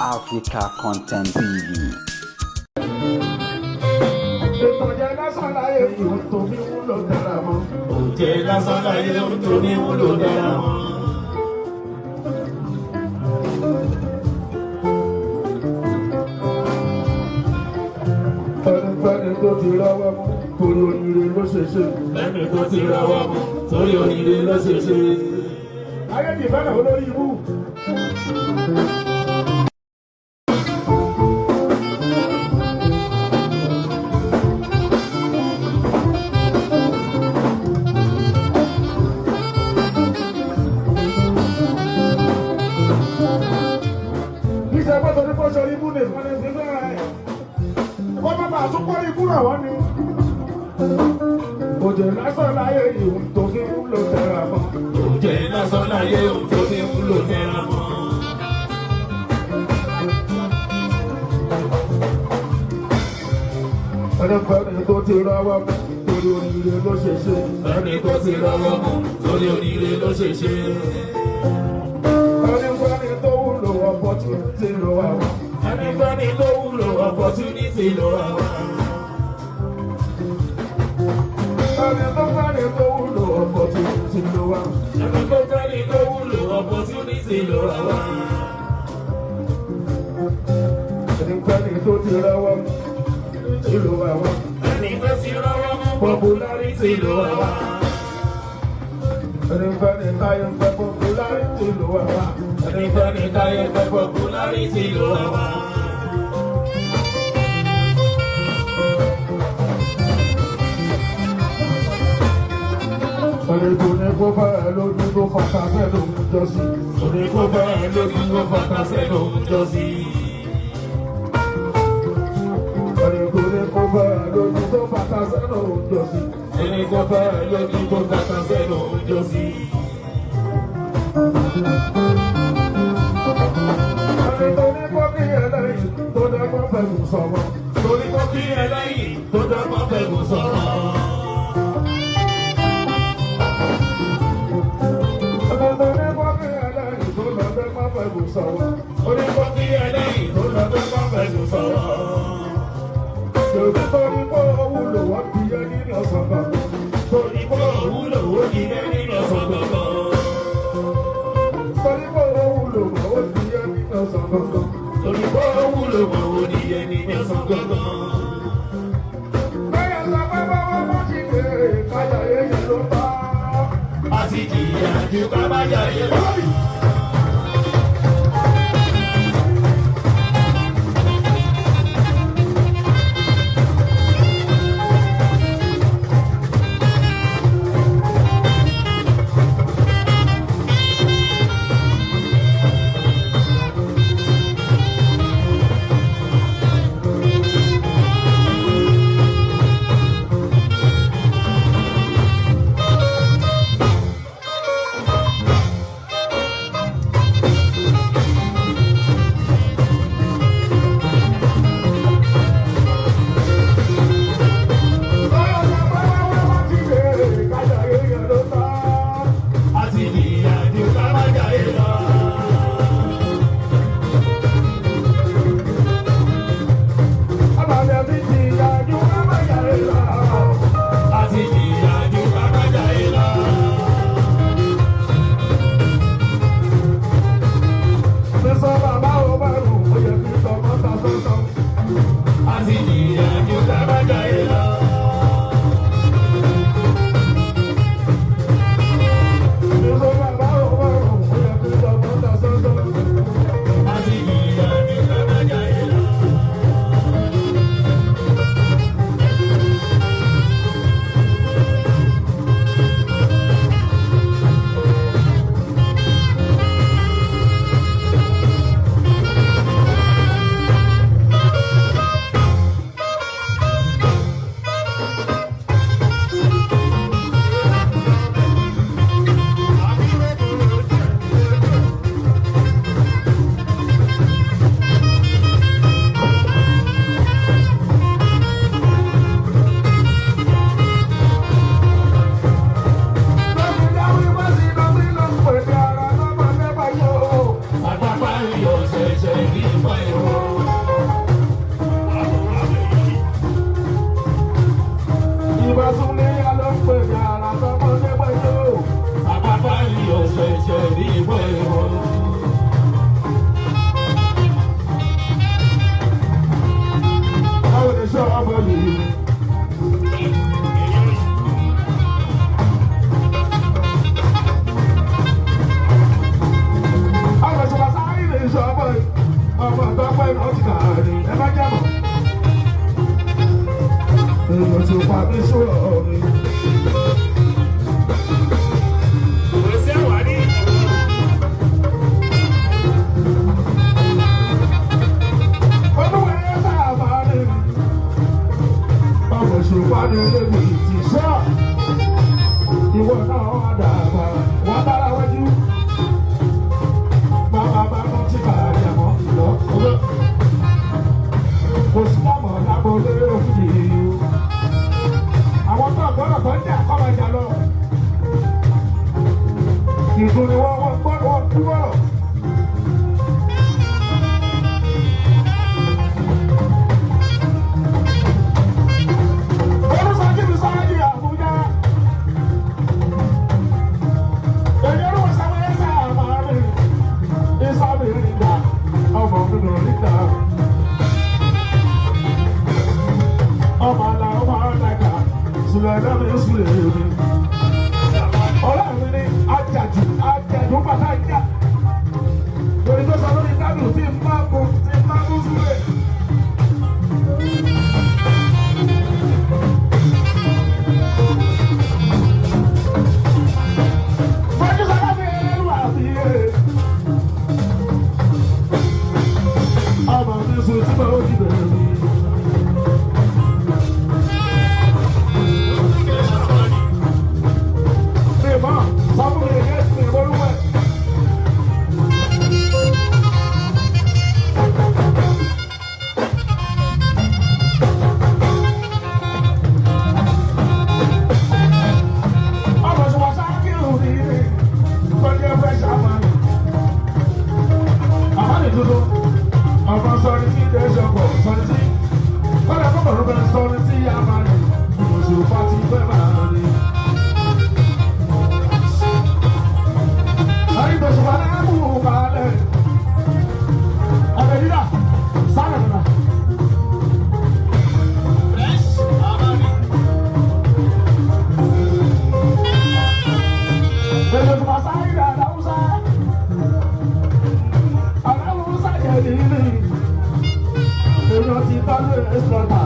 Africa Content TV. Ìtànjẹ lásán láyé ìhun tó fi wúlò dára mọ́. Òjẹ́ lásán láyé ohun tó ní wúlò dára mọ́. Ẹnikẹ́ni tó ti rọ́wọ́ mú torí oríire ló ṣe ṣe. Ẹni tó ti rọ́wọ́ mú torí oríire ló ṣe ṣe. Ayé ti fẹ́ràn olórí ibú. Ìṣe gbọ́dọ̀ ní kó ṣe orí ibú nìkan ní ìpínlẹ̀ rẹ̀. Kó má bàa tún kórí ibú ràn wọ́n ni. Òjò lásán láyé ìhun tó fi wúlò tẹra mọ́. Òjẹ́ lásán láyé ohun tó ní wúlò dára mọ́. Ẹnikẹ́ni tó ti rọ́wọ́ mú torí oríire ló ṣe ṣe. Ẹni tó ti rọ́wọ́ mú torí oríire ló ṣe ṣe. Ẹnikẹ́ni tó wúlò opportunity ló wà wá. Ẹnikẹ́ni tó wúlò opportunity ló wà wá. Ẹni tó fẹ́ni tó wúlò opportunity ló wà wá. Ẹni tó fẹ́ni tó wúlò opportunity ló wà wá. Ẹnikẹ́ni tó ti rọ́wọ́ mú tí ló wà wá. Ẹni tó ti rọ́wọ́ mú popularity ló wà wá. Ẹnikẹ́ni táyé ń fẹ́ popularity ló wà wá. Ẹnikẹ́ni táyé fẹ́ popularity ló wà wá. Ẹni tó ní kó fẹ́ lójú tó fata fẹ́ lòún jọ sí. Òní kó fẹ́ lójú kó fata sẹ́nu ń jọ sí. Ẹni tó ní kó fẹ́ lójú tó fata fẹ́ lòún jọ sí. Ẹni kó fẹ́ lójú kó fata sẹ́nu ń jọ sí. Ẹni tó ní kó kí ẹlẹ́yìn tó dẹ́gbọ́n fẹ́ gùn sọ̀rọ̀. Torí kó kí ẹlẹ́yìn tó dọ́gbọ́n fẹ́gùn sọ̀rọ̀. Ẹni tó ní kó kí ẹlẹ́yìn tó lọ dẹ́gbọ́n fẹ́ gùn sọ̀rọ̀. Torí kó kí ẹlẹ́yìn tó dọ́gbọ́n fẹ́gùn sọ̀rọ̀. Ṣèbí torí kó wúlò wọ́n ti yẹ nínú ọ̀sán gbọ̀ngàn. Torí kó wúlò ó di lẹ́ni lọ́sàn gbọ̀ngàn. Torí kó wúlò wọ́n ti yẹ nínú ọ̀sán gbọ̀ngàn. Torí kó wúlò ó di ẹni lọ́sàn gbọ̀ngàn. Bẹ́ẹ̀ sọ pé báwa bá ti dé kájà yẹn ló bá. A ti jìyà ju ká má jàyè lọ. Òṣùpá mi sọ̀rọ̀ mi. Olúwa ẹ sábà ní. Ọmọ òṣùpá ní olóògùn ìtì sọ. Ìwọ náà wà dàgbà, wà bára wájú. Bàbá bá mọ́ tí bàjẹ́ mọ́ lọ. Kò sí ọmọ lágbo lórí òfin yìí. Àwọn tó gbọ́dọ̀ tó ń jà kọ́ máa jà lọ. Ìdùn ni wọ́n wọ́n gbọ́dọ̀ wọ́n kú bọ̀rọ̀. Olùsọjí mi sáré di Àbújá. Èyí olúwo sáré sáà máa rìn. Ìsámi rìn dà, ọmọ mi lò rí dà. Ọmọ àlà ọmọ àlàkà, sùlẹ̀ náà mi sùlẹ̀ mi. Ọlọ́run mi ní ajàjù ajàjù bàtà ìjà. Lórí tó sọ lórí tábìlì tí ń bá kú tí ń bá kú súlẹ̀. Fojú sọ́lá mi ẹlú àbí ẹ̀. Ọmọ mi sùn tí mo ti bẹ̀rẹ̀ mi. Mi mọ̀, sọ fún mi gẹ́gẹ́ mi ìwọ́lúwẹ̀. Ọmọ ṣùgbọ́n sákìrù ní ilé, tọ́jú ẹgbẹ́ ṣàmánì. Àmánì tuntun, ọmọ sọrí tí ilé ṣọkọ̀ sọrí tí. Kọ́lá kọ́kọ́ ló bẹ̀rẹ̀ sọrí tí àmánì. Òṣùpá ti fẹ́ máa rí. Àrígbèsùpá náà mú balẹ̀. Ọ̀bẹ dídà, sáré nìyà. Òṣùpá sáré dà láwùsá. Aláwùsá jẹ̀ nílé. Èèyàn ti tọ́jú ẹ̀sọ́ta.